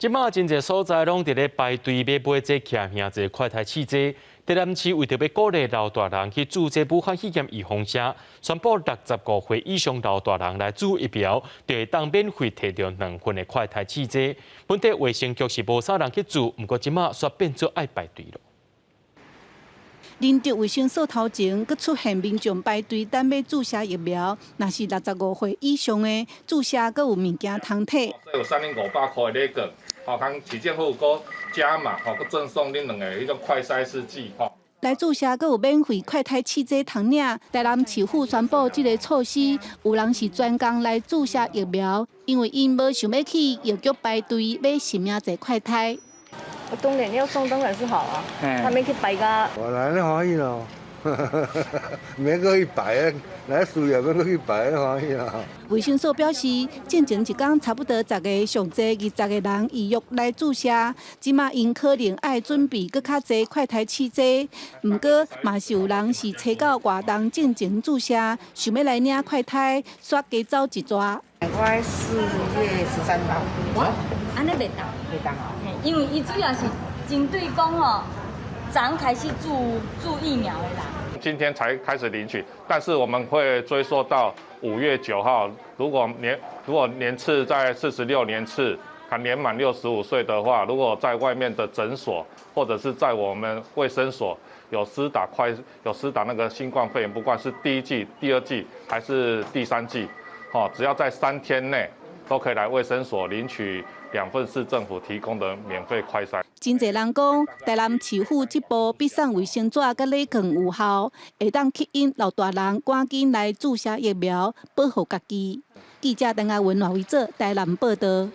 這馬真濟所在攏佇咧排隊欲買這徛名這快篩試劑。台南市為著欲鼓勵老大人去注這武漢肺炎預防針，宣布65歲以上老大人來注疫苗，就會當免費提著兩份的快篩試劑。本地衛生局是無啥人去注，毋過這馬煞變做愛排隊囉。仁德衛生所頭前，閣出現民眾排隊等欲注射疫苗。若是65歲以上的注射，閣有物件通提。有3500塊禮券，吼，通市政府閣加碼，吼，閣贈送恁兩个彼種快篩試劑，吼。來注射閣有免費快篩試劑通領。台南市府宣布這个措施，有人是專工來注射疫苗，因為𪜶無想欲去藥局排隊買實名制快篩。我當然要送，當然是好啊，他們去排個。我來咧歡喜咯，免閣去排，來輸液免閣去排，歡喜啦。衛生所表示，進前一工差不多十个，上濟20個人預約來注射，這馬𪜶可能愛準備閣較濟快篩試劑。毋過嘛是有人是揣到活動進前注射，想欲來領快篩，煞加走一逝。我4月13號。按呢袂當，袂當哦。因為伊主要是針對講吼，昨開始注注疫苗的人。今天才開始領取，但是我們會追溯到5月9號。如果年次在46年次，還年滿65歲的話，如果在外面的診所或者是在我們衛生所有施打那個新冠肺炎，不管是第一劑、第二劑還是第三劑，只要在3天內都可以來衛生所領取兩份市政府提供的免費快篩。真濟人講，台南市府這步比送衛生紙佮禮券有效，會當吸引老大人趕緊來注射疫苗，保護家己。記者鄧亞文、賴維哲台南報導。